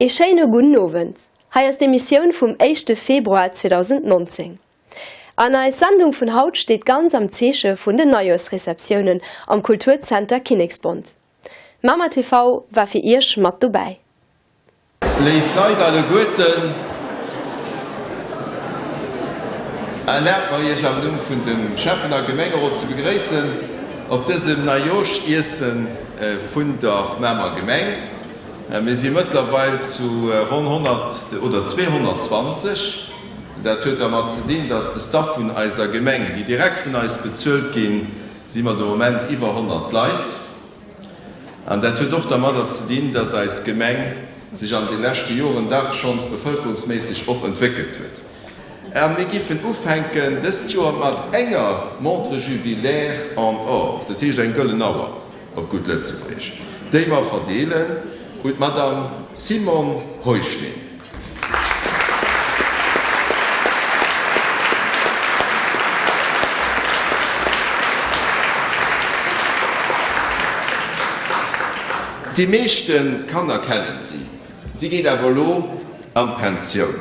Ee schéine gudden Owend. Hei ass d'Emissioun vum éischte Februar 2019. An eis Sendung vun haut steet ganz am Zeeche vun den Neijoersreceptiounen am Kulturzenter Kinneksbond. Mamer TV war fir Iech mat dobäi. Léif Leit alleguerten, erlaabt mer Iech am Numm vun dem Schäffen a Gemengerot ze begréissen op dësem Neijoerschiessen vun der Mamer Gemeng. Mir si mëttlerweil zu ronn 100 oder 220. Dat huet dermat ze dinn, dass de Staff vun eiser Gemeng, déi direkt vun eis bezuelt ginn, si mer de Moment iwwer 100 Leit. An dat huet och dermadder ze dinn, dass eis Gemeng sech an de leschte Joren dach schonns bevëlkerungsméisseg och entwéckelt huet. A mir giffen ufänken dëst Joer mat enger Montre jubilaire en or, dat heescht eng gëllen Auer op gutt Lëtzebuergesch, déi mer verdeelen un d'Madame Simone Heuschling. Déi meeschte Kanner kennen si. Si geet awer elo an d'Pensioun.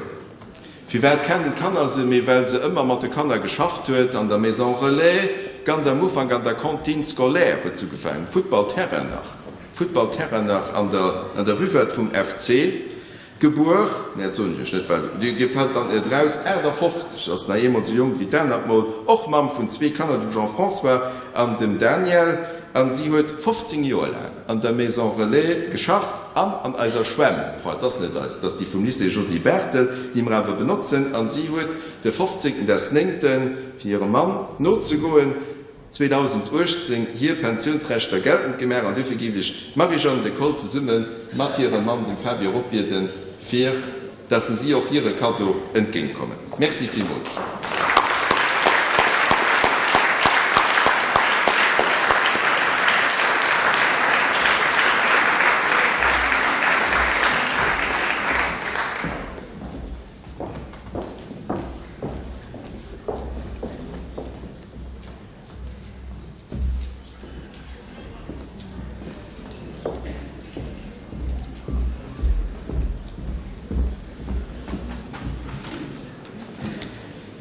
Firwat kennen d'Kanner se? Mee well se ëmmer mat de Kanner geschafft huet, an der Maison Relais, ganz am Ufank an der Cantine scolaire huet s'ugefaangen, um Futtballterrain nach, Futtballterrain nach an der an der Buvette vum FC. Gebuer, nee dat soen ech iech net, well dir fält dann net eraus, 58, ass nach eemol sou jonk wéi d'anert mol, och Mamm vun zwee Kanner, dem Jean-François an dem Daniel, an si huet 15 Joer laang an der Maison Relais geschafft an an eiser Schwämm, enfin et ass net eis, et ass déi vum Lycée Josy Barthel, déi mer awer benotzen, an si huet de 15. des Néngten, fir hirem Mann nozegoen, 2018 hir Pensiounsrechter geltend gemaach an duerfir géif ech d'Marie-Jeanne De Col zesumme mat hirem Mann, dem Fabio, eropbieden, fir dass se si och hire Kaddo entgéintkommen. Merci villmools.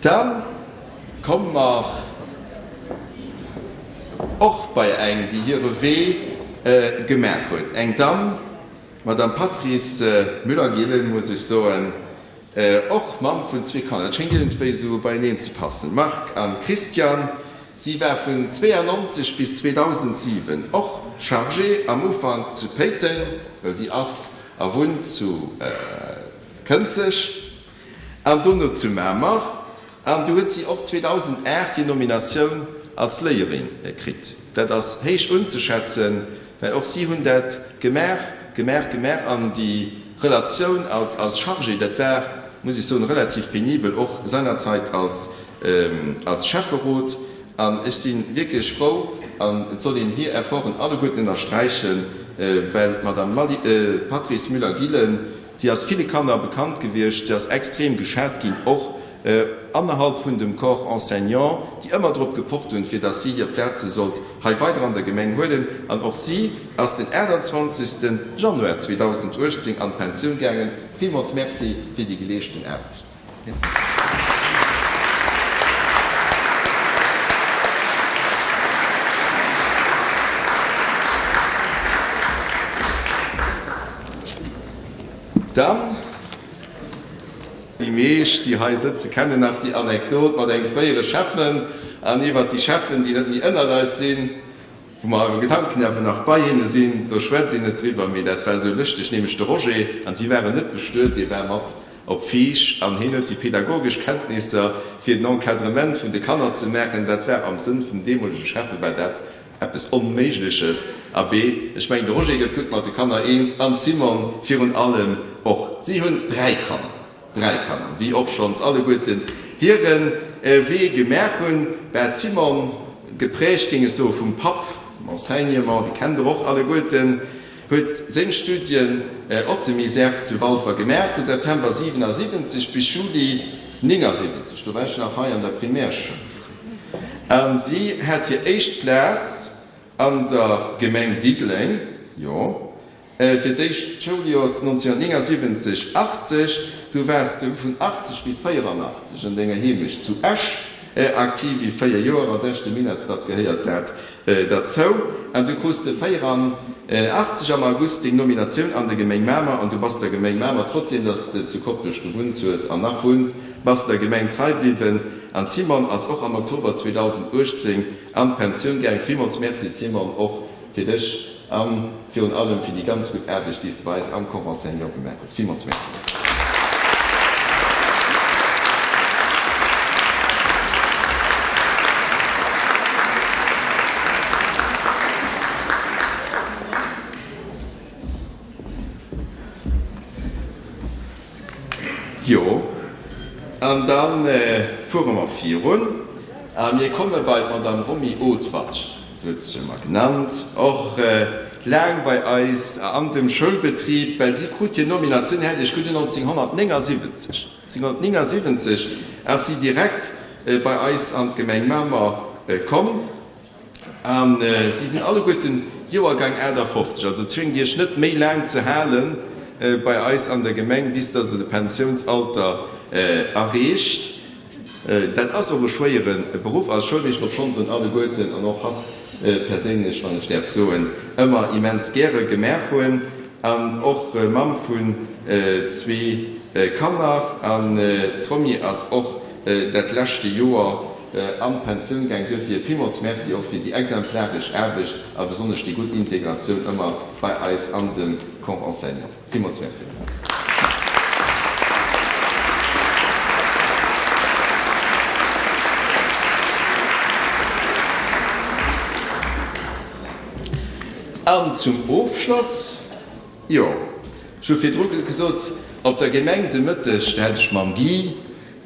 Dann komme mer och bei eng, déi hire Wee gemaach huet, eng Damm, d'Madame Patrice Müller-Gillen, muss ech soen, Och Mamm vun zwee Kanner, dat schéngt iergendwéi esou beieneen ze passen, Marc an Christian. Si war vun 92 bis 2007 och Chargée, am Ufank zu Péiteng, well si ass a wunnt zu Kënzeg, an dono zu Mamer. An du huet si och 2008 hir Nominatioun als Léierin kritt. Dat ass héich unzeschätzen, well och si hunn dat gemaach, gemaach, gemaach. An déi Relatioun als als Chargé, dat war, muss ech soen, relativ penibel, och seinerzeit als als Schäfferot. An ech si wierklech frou, an et soll een hir Efforten alleguerten ënnersträichen, well d'Madame Patrice Müller-Gillen, si ass ville Kanner bekannt gewiescht, si ass extrem geschat ginn, och annerhalb vun dem Corps enseignant, déi ëmmer drop gepocht hunn, fir dass si hir Plaze sollt hei weider an der Gemeng huelen. An och si ass den 28. Januar 2018 an d'Pensioun gaangen. Villmools Merci fir déi geleeschten Aarbecht. Merci. Dann. Déi meescht, déi hei sëtzen, kennen nach déi Anekdot mat engem fréiere Schäffen an iwwert déi Schäffen, déi net méi ënnert eis sinn, wou mer awer Gedanken awer nach bei hinne sinn. Do schwätzt een net driwwer, mee dat war esou lëschteg, nämlech de Roger, an si waren net bestuet, dee war mat op Viisch an hien huet déi pedagogesch Kenntnisser fir den Encadrement vun de Kanner ze maachen, dat war am Sënn vum deemolege Schäffen, war dat eppes Onméigleches. Abee, ech mengen, de Roger gëtt gutt mat de Kanner eens an d'Simone virun allem och. Si hunn dräi Kanner, dräi Kanner, déi och schonns alleguerten hire Wee gemaach hunn. Bah, d'Simone, geprägt, géing ech soen, vum Papp, dem Enseignement, dee kennt Der och alleguerten, huet seng Studien op dem ISERP zu Walfer gemaach, vu September 77 bis Juli 79, do war ech nach hei an der Primärschoul. A si hat hir éischt Plaz an der Gemeng Diddeleng, jo. Fir d'éischt d'Schouljoer 1979, 80, du waars de vun 80 bis 84 an denger Heemecht zu Esch aktiv, wéi 4 Joer als echte Minettsdapp gehéiert dat derzou. An du krus de 84 am August deng Nominatioun an der Gemeng Mamer an du bass der Gemeng Mamer, trotzdem dass de zu Koplescht gewunnt hues an nach wunns, bass der Gemeng trei bliwwen. An d'Simone ass och am Oktober 2018 an d'Pensioun gaang. Villmools Merci Simone, och fir dech a virun allem fir déi ganz gutt Aarbecht, déi s de bei eis am Corps enseignant gemaach hues. Villmools Merci. Jo, an da fuere mer virun a mir komme bei d'Madame Romy Othwatsch, sou huet sech ëmmer genannt, och laang bei eis an dem Schoulbetrib, well si krut hir Nominatioun, hält Iech gutt un, 1979. 1979 ass si direkt bei eis an d'Gemeng Mamer komm. A si sinn alleguerten Joergang 58. Also zwéngt Iech net méi laang ze hale bei eis an der Gemeng, bis dass Der de Pensiounsalter erreecht. Dat ass och e schwéiere Beruff als Schoulmeeschter, obschonn der en alleguerten, an och hatt perséinlech, wann ech däerf soen, ëmmer immens gäre gemaach hunn. An och Mamm vun zwee Kanner. An d'Romy ass och dat leschte Joer an d'Pensioun gaang. Duerfir villmools Merci och fir déi exemplaresch Aarbecht a besonnesch déi gutt Integratioun ëmmer bei eis an dem Corps enseignant. Villmools Merci. An zum Ofschloss, jo, ech hu virdru gesot, op der Gemeng de Mëtteg, do hat ech mam Guy,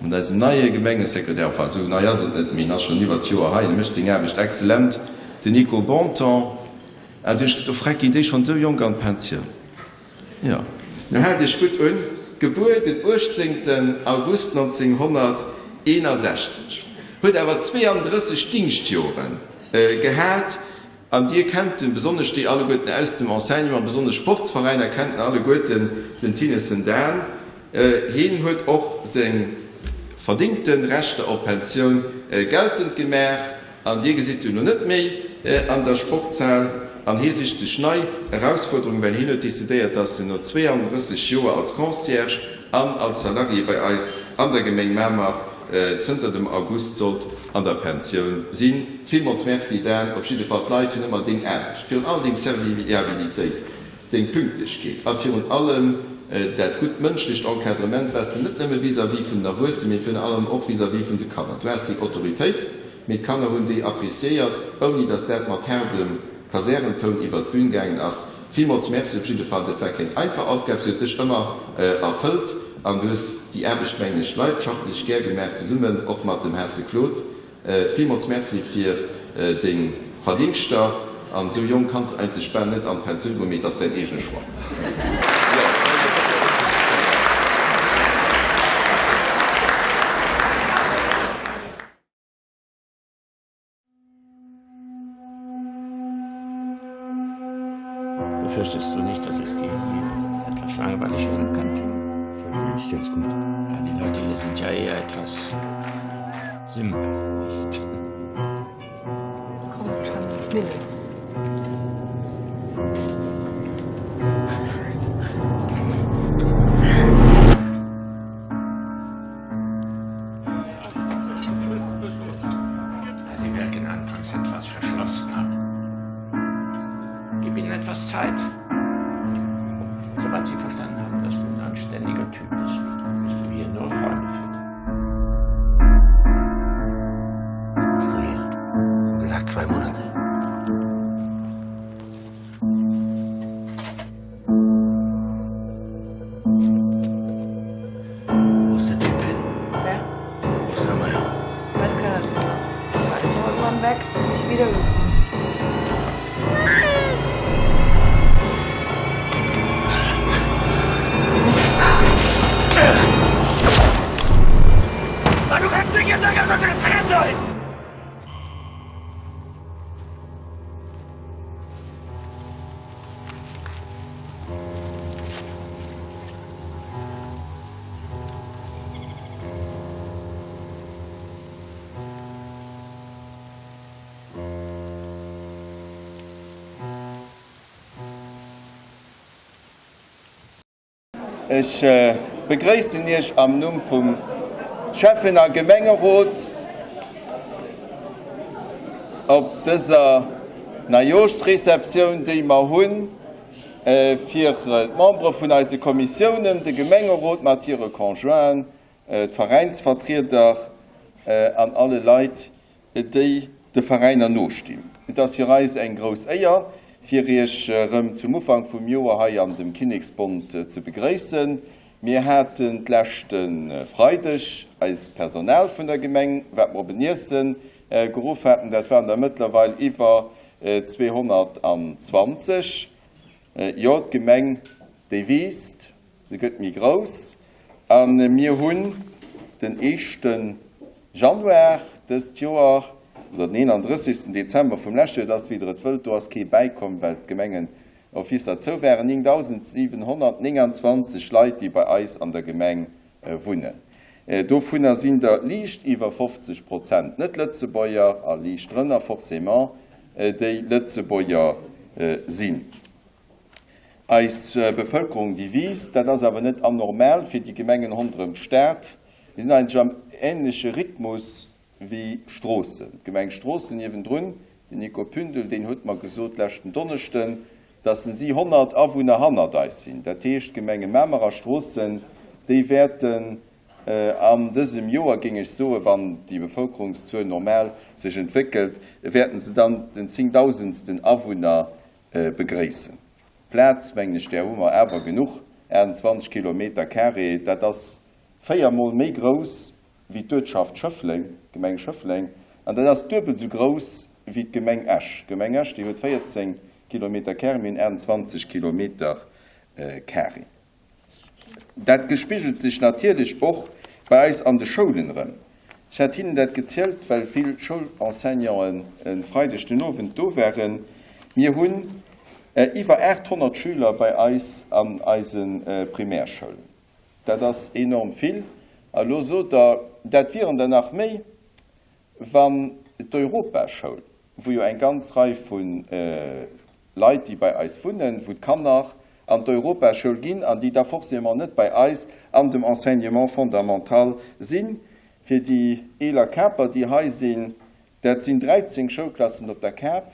Mat eisem neie Gemengesekretär, enfin esou nei ass et net méi, en ass schonn iwwert d'Joer hei, en mécht seng Aarbecht exzellent, den Nico Bontemps. Ah, du hues gesot, oh freck, ginn déi schonn esou jonk an d'Pensioun? Jo. Nu haalt iech gutt un, gebuer den 18 August 1961, huet awer 32 Dingschtjore gehat, An Dir kennt en, besonnesch déi alleguerten aus dem Enseignement, besonnesch Sportsveräiner kennt en alleguerten, den Tinessen Dan. Heen huet och seng verdingten Rechter op Pensioun geltend gemaach an Dir gesitt en elo net méi an der Sportshal. An hee sicht sech nei Erausfuerderungen, well hien huet decidéiert, dass en no 32 Joer als Concierge an als Salarié bei eis an der Gemeng Mamer zënter dem August sollt an der Pensioun sinn. Villmools Merci Dan, op jidde Fall, d'Leit hunn ëmmer deng Aarbecht, virun allem deng Serviabilitéit, deng Pünktlechkeet a virun allem dat gutt mënschlecht Encadrement, wat s de net nëmme vis-à-vis vun den Erwuessenen, mee virun allem och vis-à-vis vun de Kanner. Du has déi Autoritéit, mee d'Kanner hunn déi appréciéiert, ouni datt dat mat haardem Kasärentoun iwwert d'Bühn gaangen ass. Villmools Merci op jidde Fall. Dat war keng einfach Aufgab, se huet dech ëmmer erfëllt an du hues déi Aarbecht, mengen ech, leidschaftlech gär gemaach, zesummen och mat dem Haase Claude. Villmools Merci fir deng Verdingschter. An esou jonk kanns de eigentlech bal net an d'Pensioun goen, mee et ass däin eegene Choix. Befürchtest du nicht, dass es dir hier etwas langweilig werden könnte? Finde ich ganz gut. Ja, die Leute hier sind ja eher etwas simpel, nicht? Komm, Schatz, Milli. Sie wirken anfangs etwas verschlossen. Gib ihnen etwas Zeit. Sobald sie verstanden haben, dass du ein anständiger Typ bist, wirst du hier nur Freunde finden. Was machst du hier? Gesagt zwei Monate. Wo ist der Typ hin? Wer? Der Ostermeier. Weiß keiner drüber. War einfach irgendwann weg und nicht wiedergekommen. Mann, du kannst nicht jetzt sagen, dass du Fresse! Ech begréissen Iech am Numm vum Schäffen a Gemengerot op dëser Neijooschreceptioun, déi mer hunn fir d'Membere vun eise Kommissiounen, de Gemengerot mat hire Conjointen, d'Veräinsvertrieder an alle Leit, déi de Veräiner nostinn. Et ass fir eis eng grouss Éier, fir Iech erëm zum Ufank vum Joer hei an dem Kinneksbond ze begréissen. Mir haten d'leschte Freideg eis Personal vun der Gemeng, wat mer op en Iessen geruff haten. Dat waren der mëttlerweil iwwer 220. Jo, d'Gemeng, déi wiisst. Se gëtt méi grouss a mir hunn den éischte Januar dëst Joer, oder den 31. Dezember vum leschte Joer, et ass wéi Der et wëllt, do ass kee bäikomm, well d'Gemengenofficer zou waren, 9.729 Leit, déi bei eis an der Gemeng wunnen. Dovunner sinn der liicht iwwer 50 Prozent Net-Lëtzebuerger a liicht drënner forcément déi Lëtzebuerger sinn. Eis Bevëlkerung, déi wiisst. Dat ass awer net anormal fir déi Gemengen ronderëm d'Stad. Mir sinn eigentlech am änleche Rhythmus wéi Stroossen. D'Gemeng Stroossen niewendrun, den Nico Pündel, deen huet mer gesot leschten Donneschden, dass si 100 Awunner hannert eis sinn. Dat heescht, d'Gemenge Mamer a Stroossen, déi wäerten an dësem Joer, géing ech soen, wann déi Bevëlkerungszuel normal sech entwéckelt, wäerten se dann den zéngdausendsten Awunner Begréissen. Plaz, mengen ech, där hu mer awer genuch. 28 Kilometer carré, dat ass véiermol méi grouss wéi d'Uertschaft Schëffleng, d'Gemeng Schëffleng, an dat ass duebel esou grouss wéi d'Gemeng Esch. D'Gemeng Esch, déi huet 14 Kilometer carré, mir hunn 28 Kilometer carré. Dat gespigelt sech natierlech och bei eis an de Schoulen erëm. Ech hat hinnen dat gezielt, well vill Schoulenseignanten e Freideg den Owend do waren. Mir hunn iwwer 800 Schüler bei eis an eise Primärschoulen. Dat ass enorm vill. A lo sot Der, dat wieren der nach méi, Wann d'Europaschoul, wou jo eng ganz Rei vu Leit, déi bei eis wunnen, wou d'Kanner an d'Europaschoul ginn an déi da forcément net bei eis an dem Enseignement fondamental sinn, fir déi eeler Caper, déi hei sinn, dat sinn 13 Schoulklassen op der Cap,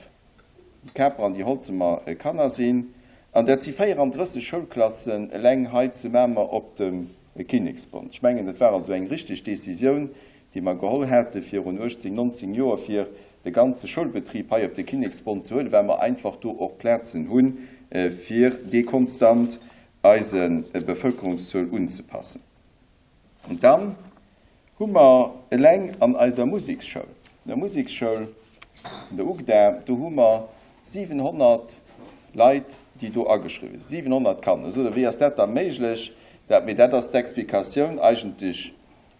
déi Caper an déi Holzemer Kanner sinn, an dat si 34 Schoulklassen eleng hei zu Mamer op dem Kinneksbond. Ech mengen, et war also eng richteg Décisioun, déi mer geholl hate virun 18, 19 Joer, fir de ganze Schoulbetrib hei op de Kinneksbond ze huelen, well mer einfach do och Plazen hunn, fir dee konstant eise Bevëlkerungszuel unzepassen. An dann hu mer eleng an eiser Museksschoul, der Museksschoul vun der UGDA, do hu mer 700 Leit, déi do ageschriwwen sinn, 700 Kanner. Sot Der, wéi ass dat da méiglech? Dat, mee dat ass d'Explikatioun eigentlech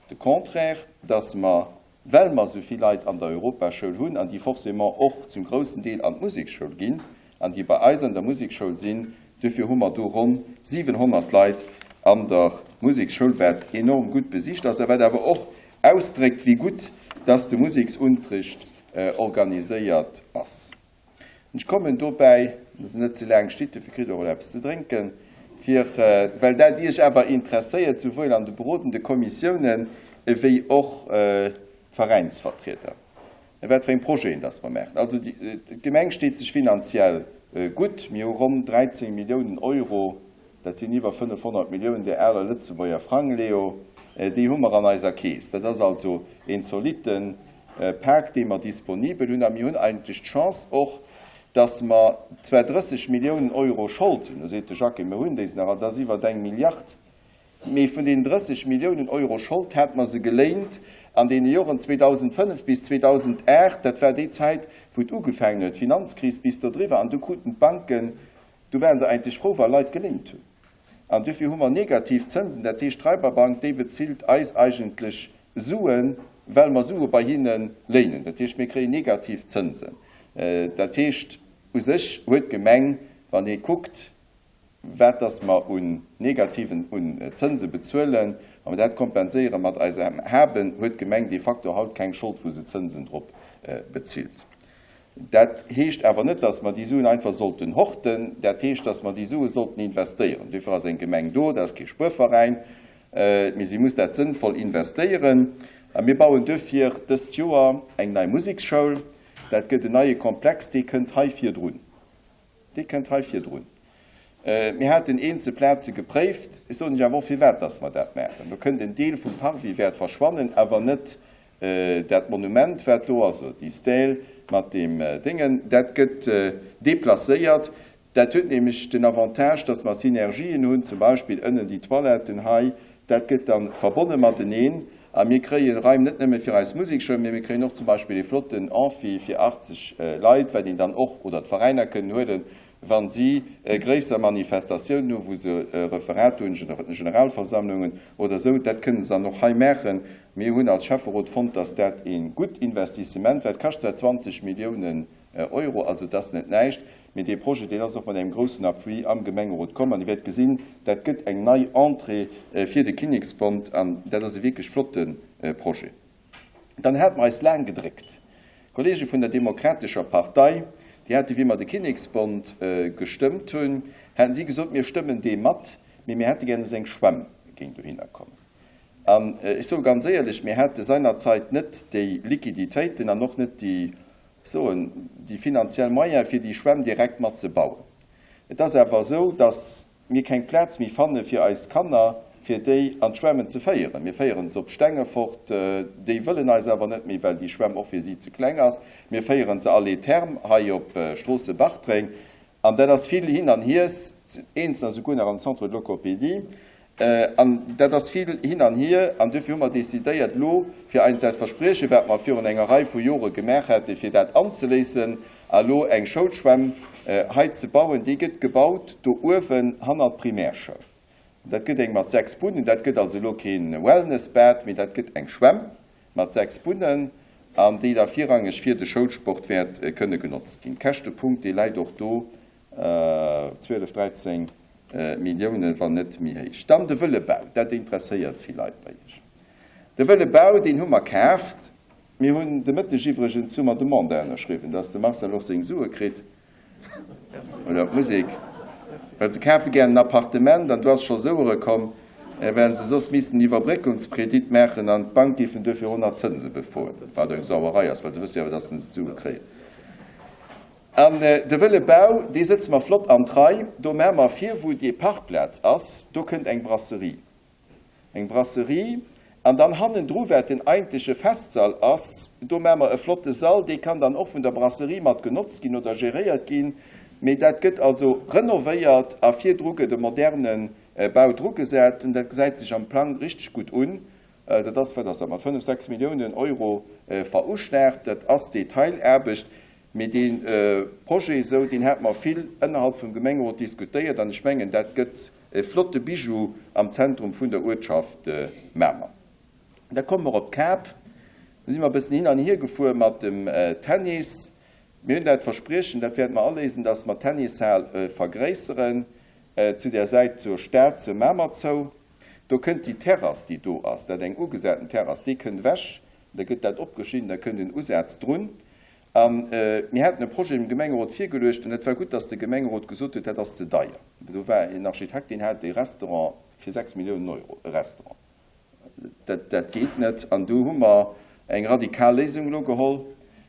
de Contraire, dass mer, well mer esou vill Leit an der Europaschoul hunn an déi forcément och zum groussen Deel an d'Museksschoul ginn an déi bei eis an der Museksschoul sinn, duerfir hu mer do ronn 700 Leit an der Museksschoul, wat enorm gutt besicht ass a wat awer och ausdréckt, wéi gutt dass de Museksunterricht organiséiert ass. Ech kommen dobäi, dass et net ze laang steet, dofir kritt Der och eppes ze drénken, fir, well dat Iech awer interesséiert, souwuel an de berodende Kommissiounen ewéi och d'Veräinsvertrieder, wat fir eng Projeten dass mer maachen. Also d'Gemeng steet sech finanziell gutt. Mir hu ronn 13 Milliounen Euro, dat sinn iwwer 500 Milliounen där aler Lëtzebuerger Frang, Leo, déi hu mer an eiser Keess. Dat ass also een zolitte Pak, dee mer disponibel hunn. A mir hunn eigentlech d'Chance och, dass mer zwar 30 Milliounen Euro Schold hunn, do seet de Jacques, mir hunn déi nach, an dat ass iwwer eng Milliard, mee vun deenen 30 Milliounen Euro Schold hate mer se geléint an deene Joren 2005 bis 2008, dat war déi Zäit, wou et ugefaangen huet, d'Finanzkris bis dodriwwer, an du kruten d'Banken Du waren se eigentlech frou, wa Leit geléint hunn. An dofir hu mer negativ Zënsen. Dat heescht, d'Raiberbank, déi bezilt eis eigentlech Suen, well mer Sue bei hinne léinen. Dat heescht, mir kréien negativ Zënsen. Dat heescht, u sech huet d'Gemeng, wann ee kuckt, wat dass mer un negativen, un Zënse bezuelen, wa mer dat kompenséiere mat eisem Haben, huet d'Gemeng de facto haut keng Schold, wou se Zënsen drop bezilt. Dat heescht awer net, dass mer déi Suen einfach sollten horten. Dat heescht, dass mer déi Sue sollten investéieren. Duerfir ass eng Gemeng do, dat ass kee Spuerveräin, mee si muss dat sënnvoll investéieren. A mir bauen duerfir dëst Joer eng nei Museksschoul. Dat gëtt en neie Komplex, dee kënnt hei virdrun. Dee kënnt hei virdrun. Mir haten eenzel Plaze gepréift. Ech soen lech awer och, firwat dass mer dat maachen. Do kënnt en Deel vum Parvis wäert verschwannen, awer net dat Monument, wat do ass, oder déi Stèle mat deem Déngen. Dat gëtt deplacéiert. Dat huet nämlech den Avantage, dass mer Synergien hunn, zum Beispill ënnen déi Toiletten hei, dat gëtt da verbonne mateneen. A mir kréie Raim net nëmme fir eis Musekschoul, mee mir kréien och zum Beispill ee flotten Amphi fir 80 Leit, wat een dann och, oder d'Veräiner kënnen huelen, wa si gréisser Manifestatiounen hu wou se Referat hunn, Generalversammlungen oder esou, dat kënnen se dann och hei maachen. Mir hunn als Schäfferot fonnt, dass dat ee gutt Investissement war. Et kascht zwar 20 Milliounen Euro, also et ass net näischt, mee dee Projet, deen ass och mat engem groussen Appui am Gemengerot komm. An Dir wäert gesinn, dat gëtt eng nei Entrée fir de Kinneksbond an dat ass e wierklech flotte Projet. Dann hate mer eis laang gedréckt. D'Kollege vun der Demokratescher Partei, déi hate wéi mer de Kinneksbond gestëmmt hunn, haten si gesot, mir stëmmen dee mat, mee mir hätte gär, dass eng Schwämm géing dohinner kommen. An ech soe ganz éierlech, mir hate seinerzeit net déi Liquiditéiten an och net déi, ech soen, déi finanziell Moyene fir déi Schwämm direkt mat ze bauen. Et ass awer esou, dass mir keng Plaz méi fanne fir eis Kanner, fir déi an d'Schwämmen ze féieren. Mir féieren se op Stengefort, déi wëllen eis awer net méi, well déi Schwämm och fir si ze kleng ass. Mir féieren se Allée Thermes hei op Stroosse-Bartreng. An dat ass vill hin an hiers, eenzelner souguer nach an de Centre de logopédie. An dat ass vill hin an hier. An duerfir hu mer decidéiert elo, fir eigentlech dat Versprieche, wat mer virun enger Rei vu Jore gemaach haten, fir dat anzeléissen a elo eng Schoulschwämm hei ze bauen. Déi gëtt gebaut do uewen hannert d'Primärschoul. Dat gëtt eng mat 6 Bunnen. Dat gëtt also elo kee Wellnessbad, mee dat gëtt eng Schwämm mat 6 Bunnen an déi da virrangeg fir de Schoulsport wäert kënne genotzt ginn. Käschtepunkt, dee läit och do 12, 13 Milliounen, wann net méi héich. Dann de wëlle Bau, dat interesséiert vill Leit bei Iech. De wëlle Bau, deen hu mer kaaft. Mir hunn de Mëtteg iwwregens hu mer de Mandat ënnerschriwwen, dass de Marcel och seng Sue kritt. Oder d'Musek, well se kafe gären en Appartement an do ass scho Souere komm, well se soss missten en Iwwerbréckungskredit maachen an d'Bank géif en duerfir och nach Zënse befroen, wat eng Sauerei ass, well se wësse jo awer, datt se d'Sue kréien. An de wëlle Bau, dee sëtze mer flott an d'Rei. Do maache mer vir, wou déi Parkplaz ass, do kënnt eng Brasserie. Eng Brasserie, an dann hannendru wat den eigentleche Festsall ass, do maache mer e flotte Sall, dee kann dann och vun der Brasserie mat genotzt ginn oder geréiert ginn. Mee dat gëtt also renovéiert a virdru gëtt e moderne Bau drugesat. Dat gesäit sech am Plang richteg gutt un. Dat ass, wat ass dat, mat 5, 6 Milliounen Euro veruschlaagt. Dat ass Detailaarbecht. Mee dee Projet esou, deen hate mer vill ënnerhalb vum Gemengerot diskutéiert an ech mengen, dat gëtt e flotte Bijou am Zentrum vun der Uertschaft Mamer. Da komme mer op d'Kap. Do si mer e bëssen hin an hier gefuer mat dem Tennis. Mir hunn dat Verspriechen, dat wäerte mer aléisen, dass mer d'Tennishal vergréisseren zu där Säit zur Stad, zur Mamer zou. Do kënnt déi Terrass, déi do ass, dat eng ugesaten Terrass, déi kënnt ewech. Da gëtt dat opgeschnidden, da kënnt en Usaz drun. A mir haten e Projet dem Gemengerot virgeluecht an et war gutt, dass de Gemengerot gesot huet, dat ass ze deier. Do war en Architekt, deen hat e Restaurant fir 6 Milliounen Euro, e Restaurant. Dat, dat geet net. An do hu mer eng radikal Léisung elo geholl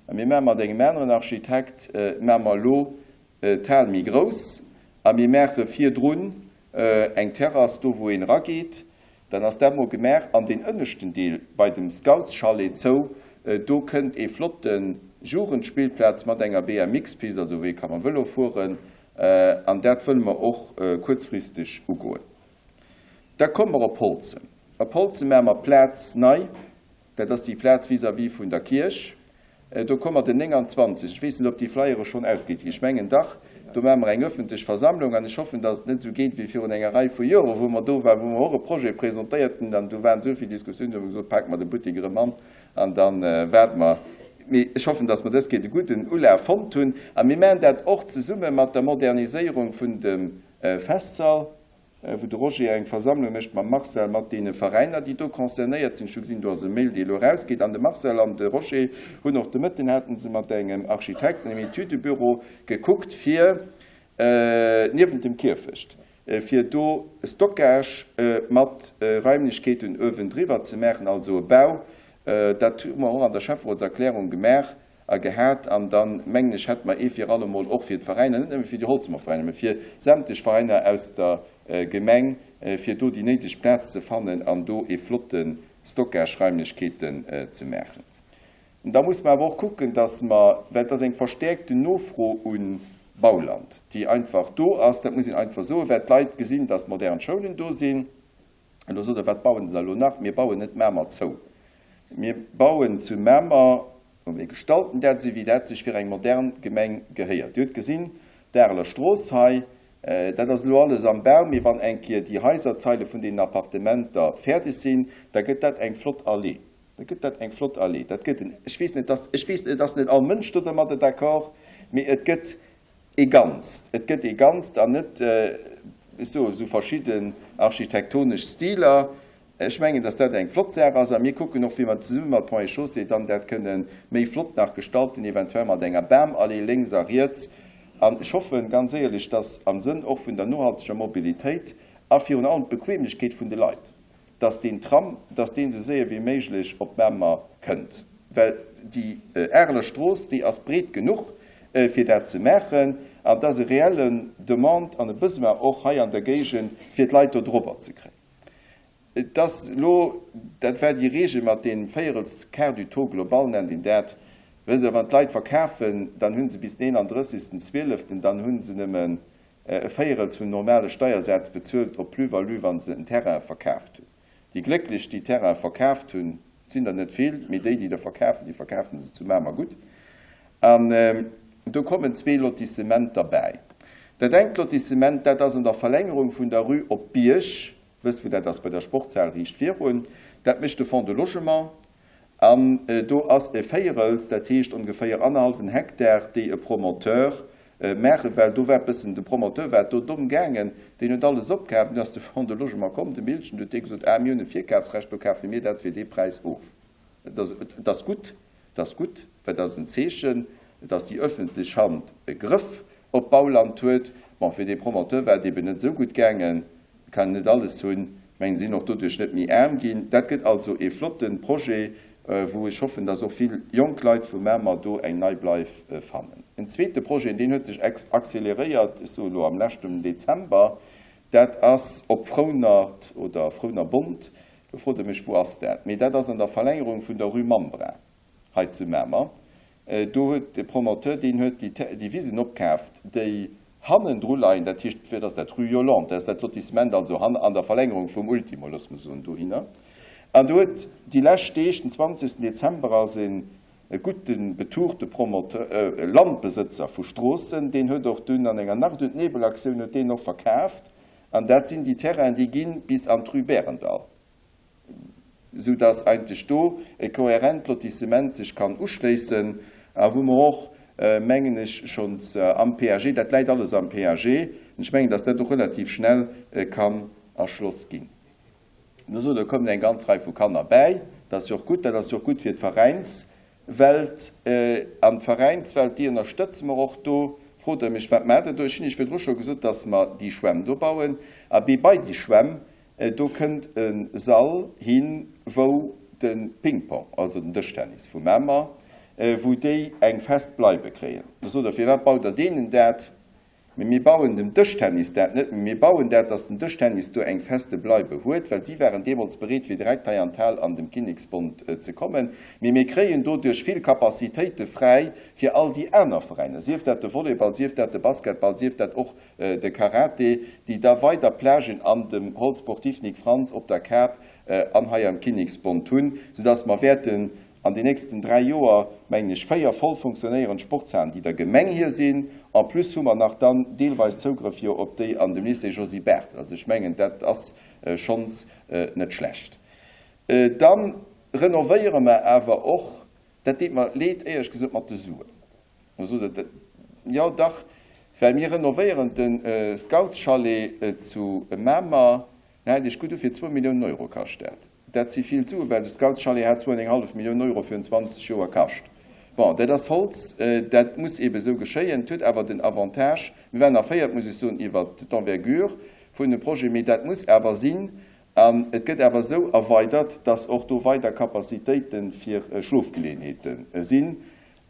a mir maache mat engem aneren Architekt, maache mer elo d'Hal méi grouss a mir maache virdrun eng Terrass do wou een erageet, dann ass dat mol gemaach an deen ënneschten Deel bei dem Scoutschalet zou, do kënnt ee flotte Jugendspillplaz mat enger BMX-Pist, also wou ee ka mam Vëlo fueren an dat wëlle mer och kuerzfristeg ugoen. Da komme mer op Holzem. Op Holzem maache mer d'Plaz nei, Dat ass déi Plaz vis-à-vis vun der Kierch. Do komme mer den 29. Ech weess net, ob déi Flyere schonn ausgedeelt ginn. Ech mengen dach. Do maache mer eng öffentlech Versammlung an ech hoffen, datt et net esou geet wéi virun enger Rei vu Joren, wou mer do waren, wou mer och e Projet presentéiert hunn an do waren esou vill Diskussiounen, do hu mer gesot, pake mer de Buttek erëm an an da waarde mer. Mee ech hoffen, datt mer dës Kéier de gudden Ulaf fonnt hunn. A mir maachen dat och zesumme mat der Moderniséierung vun dem Festsall. wou de Roger eng Versammlung mécht mam Marcel, mat deene Veräiner, déi do concernéiert sinn. Ech hu gesinn, do ass e Mail, dee elo erausgeet. An de Marcel an de Roger hunn och de Mëtten, hate se mat engem Architekt, engem Etüdebüro gekuckt, fir niewent dem Kierfecht, fir do Stockage mat Raimlechkeeten uewendriwwer ze maachen, also e Bau. Dat hu mer och an der Schäfferotserklärung gemaach a gehat. An dann, mengen ech, hätte mer ee fir allemol och fir d'Veräiner, net nëmme fir déi Holzemer Veräiner, mä fir sämtlech Veräiner aus der Gemeng, fir do déi néideg Plaz ze fannen an do ee flotte Stockage-Raimlechkeeten ze maachen. Da muss mer awer och kucken, dass mer, well et ass eng verstäerkten Nofro u Bauland, déi einfach do ass, dat muss een einfach soen, well d'Leit gesinn, dass modern Schoulen do sinn. Elo sot Der, wat bauen se da elo nach? Mir bauen net Mamer zou. Mir bauen zu Mamer, mir gestalten dat esou, wéi dat sech fir eng modern Gemeng gehéiert. Dir hutt gesinn, d'Areler Strooss hei, dat ass elo alles am Bau, mee wann eng Kéier déi Haiserzeile vun deenen Appartementer fäerdeg sinn, da gëtt dat eng flott Allee. Da gëtt dat eng flott Allee. Dat gëtt en, ech weess net, dass, ech weess, et ass net all Mënsch do dermadder d'accord, mee et gëtt ee Ganzt. Et gëtt ee Ganzt an net, ech soe sou verschidden architektonesch Stiler. Ech mengen, dass dat eng flott Saach ass a mir kucken och, wéi mer zesumme mat Ponts et Chaussées dann dat kënne méi flott nach gestalten, eventuell mat enger Bamallee lénks a riets. An ech hoffen, ganz éierlech, dass am Sënn och vun der nohalteger Mobilitéit a virun allem d'Bequemlechkeet vun de Leit, dass deen Tram, dass deen esou séier wéi méiglech op Mamer kënnt, well déi Areler Strooss, déi ass breet genuch, fir dat ze maachen, an et ass e reellen Demande an e Besoin och hei an der Géigend, fir d'Leit do dorobber ze kréien. Et ass elo, dat war déi Regel mat deem Véierels, quart du taux global nennt een dat, wësst Der, wann d'Leit verkafen, dann hu se bis den 31. Zwieleften, dann hu se nëmmen e Véierels vum normale Steiersaz bezuelt op Plus-value, wa se en Terrain verkaaft hunn. Déi Glécklech, déi Terraine verkaaft hunn, sinn der net vill, mee déi, déi der verkafen, déi verkafen se zu Mamer gutt. An do kommen zwee Lotissementer bäi. Dat engt Lotissement, dat ass an der Verlängerung vun der Rue op Bierg, wësst wou dat ass, bei der Sportshal riicht virun, dat mécht de Fonds de Logement. An do ass e Véierels, dat heescht ongeféier annerhallwen Hektar, déi e Promoteur maache well. Do war e bëssen, de Promoteur war do domm gaangen, deen huet alles opkaaft. Dunn ass de Fonds de Logement komm, de Milchen, du huet dee gesot, ah mir hunn e Virkafsrecht, do kafe mir dat fir dee Präis of. Et ass, et ass gutt, et ass gutt, well dat ass en Zeechen, dass déi öffentlech Hand e Grëff op d'Bauland huet. Bon, fir dee Promoteur war et eben net esou gutt gaangen. Et kann een net alles hunn. Ech mengen, se sinn och doduerch net méi aarm ginn. Dat gëtt also ee flotte Projet, wou ech hoffen, dass och vill jonk Leit vu Mamer do eng nei Bleif fannen. En zweete Projet, deen huet sech accéléréiert, ech soe lo am leschten Dezember, dat ass op Frounert oder Frounerbond. Lo frot Der mech, wou ass dat? Mee dat ass an der Verlängerung vun der Rue Mambra hei zu Mamer. Do huet de Promoteur, deen huet déi Wisen opkaaft, déi hannendru leien, dat heescht, wat ass dat, Rue Yolande, dat ass dat Lotissement also han an der Verlängerung vum Ultimo, loosse mer soen, dohinner. An do huet déi lescht Deeg, den 20. Dezember, ass e gudde betuchte Promoteur, Landbesëtzer vu Stroossen, deen huet och dunn an enger Nacht und Nebel-Aktioun huet deen och verkaaft. An dat sinn déi Terrainen, déi gi bis an d'Rue Bärendall. sou dass eigentlech do e kohärent Lotissement sech kann uschléissen a wou mer och, mengen ech, schonns am PAG, dat läit alles am PAG, an ech mengen, dass dat och relativ schnell kann erschloss ginn. Do sot Der, kommen eng ganz Rei vu Kanner bäi. Dat ass jo och gutt. Dat ass jo och gutt fir d'Veräinswelt. An d'Veräinswelt, déi ënnerstëtze mer och do. Frot Der mech, wat maacht Der do? Ech hunn Iech virdru scho gesot, dass mer déi Schwämm do bauen. Abee, bei déi Schwämm Do kënnt e Sall hin, wou de Ping-Pong, also den Dëschtennis vu Mamer, wou déi eng fest Bleibe kréien. Da sot Der, Firwat baut Der deenen dat? Mee mir bauen dem Dëschtennis dat net, mee mir bauen dat, dass den Dëschtennis do eng feste Bleibe huet, well si waren deemools bereet, fir direkt hei an d'Hal an dem Kinneksbond ze kommen. Mee mir kréien doduerch vill Capacitéite fräi fir all déi aner Veräiner, sief dat de Volleyball, sief dat de Basketball, sief dat och de Karate, déi da weider Plagen an dem Hall sportif Nic Frantz op der Kap an hei am Kinneksbond hunn, soudass mer wäerten an den nächsten 3 Joer, mengen ech, 4 voll funktionéierend Sportshalen, déi der Gemeng hir sinn. En plus hu mer nach dann deelweis Zougrëff jo op déi an dem Lycée Josy Barthel. Also ech mengen, dat ass schonns net schlecht. Da renovéiere mer awer och, dat deet mer leed, éierlech gesot, mat de Suen. Jo, dach. Well mir renovéieren de Scoutschalet zu Mamer, Mir hat Iech gutt u fir zwou Milliounen Euro kascht dat. Dat si vill Suen, well de Scoutschalet hat zwou an eng hallef Millioun Euro virun 20 Joer kascht. Bon, dat ass Holz, dat muss eebe esou geschéien. Et huet awer den Avantage, mir waren erféiert, muss ech soen, iwwert d'Envergure vun dem Projet, mee dat muss awer sinn. An et gëtt awer esou erweidert, dass och do weider Capacitéite fir Schlofgeleeënheete sinn.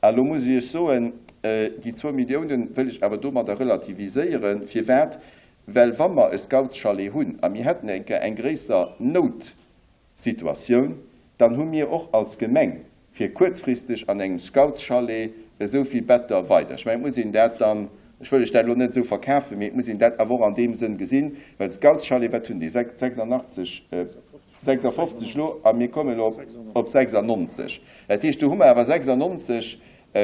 A lo muss ech Iech soen, déi zwou Milliounen wëll ech awer domadder relativiséieren. Firwat? Well wa mer e Scoutschalet hunn a mir hätten eng Kéier eng gréisser Noutsituatioun, dann hu mir och als Gemeng fir kuerzfristeg an engem Scoutschalet esou vill Better weider. Ech mengen, et muss een dat dann, ech wëll lech dat elo net esou verkafen, mee et muss een dat awer och an deem Sënn gesinn, well Scoutschalet, wat hunn déi, 86, 56 elo a mir kommen elo op 96. Dat heescht, do hu mer awer 96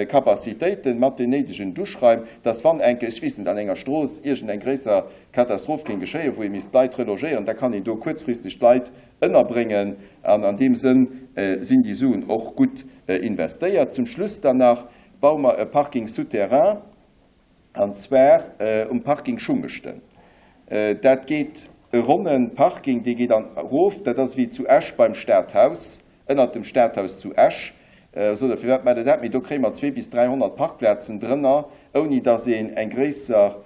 Capacitéiten mat den néidegen Duschraim, dass wann eng Kéier, ech weess net, an enger Strooss iergend eng gréisser Katastroph géing geschéien, wou ee misst d'Leit relogéieren, da kann een do kuerzfristeg d'Leit ënnerbréngen. An an deem Sënn sinn déi Suen och gutt investéiert. Zum Schluss dann nach baue mer e Parking souterrain. An zwar um Parking Schungeschten. Dat geet e ronne Parking, dee geet an erof. Dat ass ewéi zu Esch beim Stadhaus, ënnert dem Stadhaus zu Esch. Sot Der, firwat maacht Der dat? Mee do kréie mer zwee bis 300 Parkplazen drënner, ouni datt een eng gréisser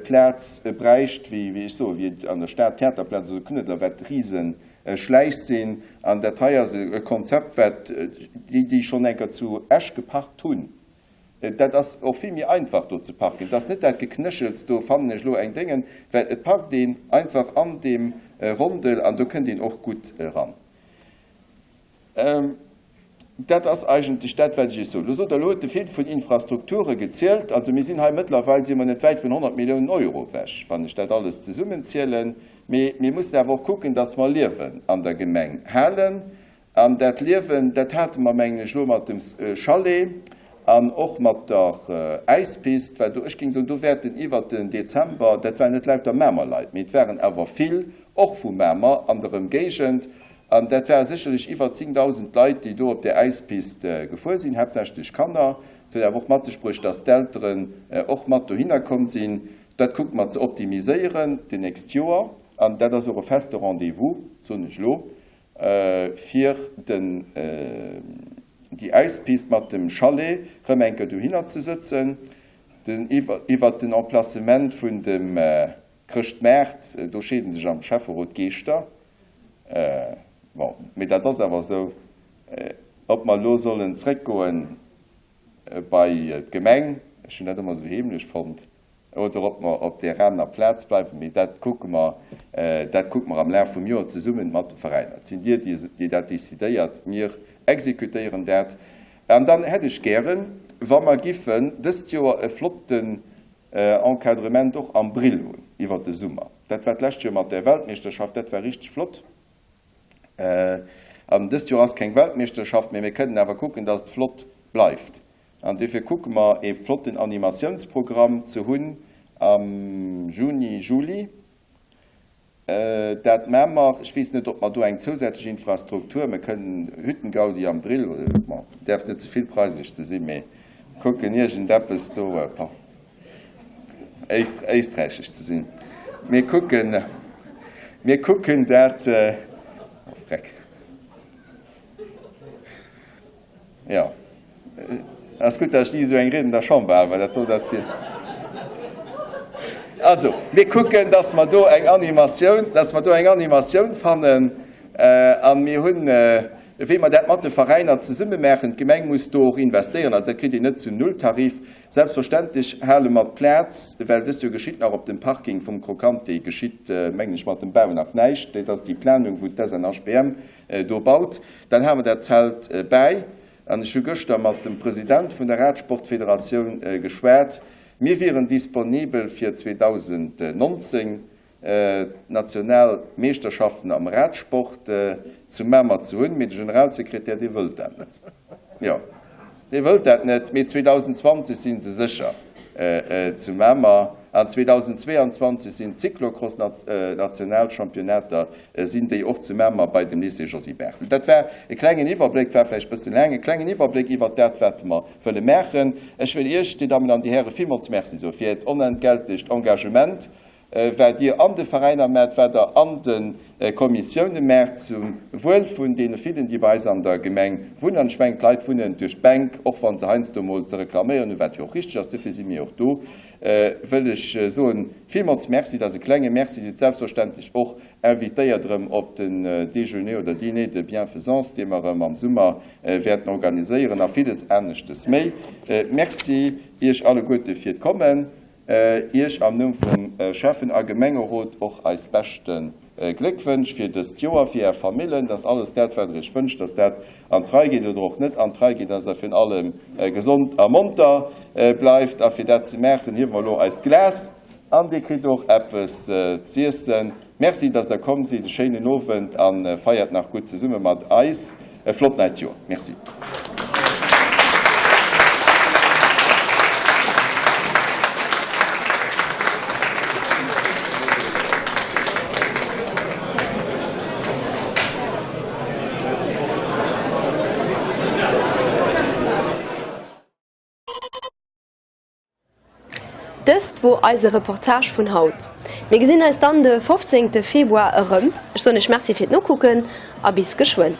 Plaz bräicht, wéi, wéi ech soen, wéi an der Stad d'Theaterplaz oder Knuedler, wat Riseschläich sinn. An dat hei ass e Konzept, wat déi, déi schonn eng Kéier zu Esch geparkt hunn, Dat ass och vill méi einfach do ze parken. Et ass net dat Geknéchels, do fannen ech elo eng Déngen, well et parkt een einfach an deem Rondel an do kënnt een och gutt eran. Dat ass eigentlech dat, wat ech Iech soen. Lo sot Der, elo huet de Vill vun Infrastrukture gezielt. Also mir sinn hei mëttlerweil si mer net wäit vun 100 Milliounen Euro ewech, wann ech dat alles zesummenzielen. Mee mir mussen awer och kucken, dass mer Liewen an der Gemeng halen. An dat Liewen, dat hate mer, mengen ech, elo mat dem Chalet an och mat der Äispist, well do, ech géing soen, do wäerten iwwert den Dezember, dat waren net lauter Mamer Leit, mee et waren awer vill och vu Mamer an der Ëmgéigend, an dat ware sécherlech iwwer 10.000 Leit, déi do op där Äispist gefuer sinn, haaptsächlech Kanner. Et huet awer och mat sech bruecht, dass d'Elteren och mat dohinner komm sinn. Dat kucke mer ze optimiséieren d'nächst Joer an dat ass och e feste Rendez-vous, soen ech elo, fir den déi Äispist mat dem Chalet rëm eng Kéier dohinner ze sëtzen. Den iwwert den Emplacement vun dem Chrëschtmaart, do scheeden sech am Schäfferot d'Geeschter. Bon, mee dat ass awer esou. Ob mer elo sollen zréckgoen bei d'Gemeng, ech hunn dat ëmmer esou heemlech fonnt, oder ob mer op där aner Plaz bleiwen, mee dat kucke mer, dat kucke mer am Laf vum Joer zesumme mat de Veräiner. Et sinn Dir, déi dat decidéiert, mir exekutéieren dat. An dann hätt ech gären, wa mer giffen dëst Joer e flotten Encadrement och am Brill hunn iwwert de Summer. Dat war d'lescht Joer mat där Weltmeeschterschaft, dat war richteg flott. An dëst Joer ass keng Weltmeeschterschaft, mee mir kënnen awer kucken, dass et flott bleift. An duerfir kucke mer, ee flotten Animatiounsprogramm ze hunn am Juni, Juli. Dat maache mer. Ech weess net, ob mer do eng zousätzlech Infrastruktur, mir kënnen Hüttengaudi am Brill, bon, däerf net ze vill preisesch ze sinn, mee kucken iergendeppes do, pardon. Éisträichesch ze sinn. Mir kucken, mir kucken dat, oh Freck, jo, ass gutt, datt ech ni esou eng Ried an der Chamber halen, well dat do, dat wier. Also, mir kucken, datt mer do eng Animatioun, datt mer do eng Animatioun fannen a mir hunn, wéi mer dat mat de Veräiner zesumme maachen, d'Gemeng muss do och investéieren, also dat kritt een net zum Nulltarif, Selbstverständlech hale mer d'Plaz, well dëst Joer geschitt nach op dem Parking vum Crocanté geschitt, mengen ech, mat dem Bau nach näischt. Dat ass déi Planung, wou d'SNHBM do baut. Dann hale mer dat Zelt bäi. An ech hu gëschter mat dem President vun der Radsportfederatioun geschwat. Mir wieren disponibel fir 2019. d'national Meeschterschaften am Radsport zu Mamer ze hunn, mee de Generalsekretär, dee wëllt dat net. Jo, dee wëllt dat net, mee 2020 si se sécher zu Mamer. An 2022 sinn d'Cyclocross-Nationalchampionnater, sinn déi och zu Mamer bei dem Lycée Josy Barthel. Dat war e klengen Iwwerbléck, war vläicht e bësse laang, e klengen Iwwerbléck iwwert dat, wat mer wëlle maachen. Ech wëll Iech, Dir Dammen an Dir Hären, villmools Merci soe fir Äert onentgeltlecht Engagement, wat Dir an de Veräiner maacht, wat Der an de Kommissioune maacht, zum Wuel vun deene villen, déi bei eis an der Gemeng wunnen. An ech mengen, d'Leit wunnen duerch d'Bänk, och wa se heiansdo mol ze reklaméieren hunn, wat jo och richteg ass, duerfir si mir jo och do, wëll ech soen, villmools Merci. Dat ass e klenge Merci. Dir sidd selbstverständlech och invitéiert erëm op den Déjeuner oder Dîner de bienfaisance, dee mer erëm am Summer wäerten organiséieren a villes aneschtes méi. Merci Iech alleguerte fir d'Kommen. Iech am Numm vum Schäffen a Gemengerot och eis beschte Gléckwënsch fir dëst Joer, fir Är Famillen, dass alles dat, wat Der Iech wënscht, dass dat an d'Rei geet oder och net an d'Rei geet, dass Der virun allem gesond a monter bleift. A fir dat ze maachen, hiewe mer elo eist Glas an Dir kritt och eppes z'iessen. Merci, dass Der komm sidd. E schéinen Owend a feiert nach gutt zesumme mat eis. E flott neit Joer. Merci. Dëst wor eise Reportage vun haut. Mir gesinn eis dann de 15 Februar erëm. Ech soen iech Merci fir d'Nokucken a bis geschwënn.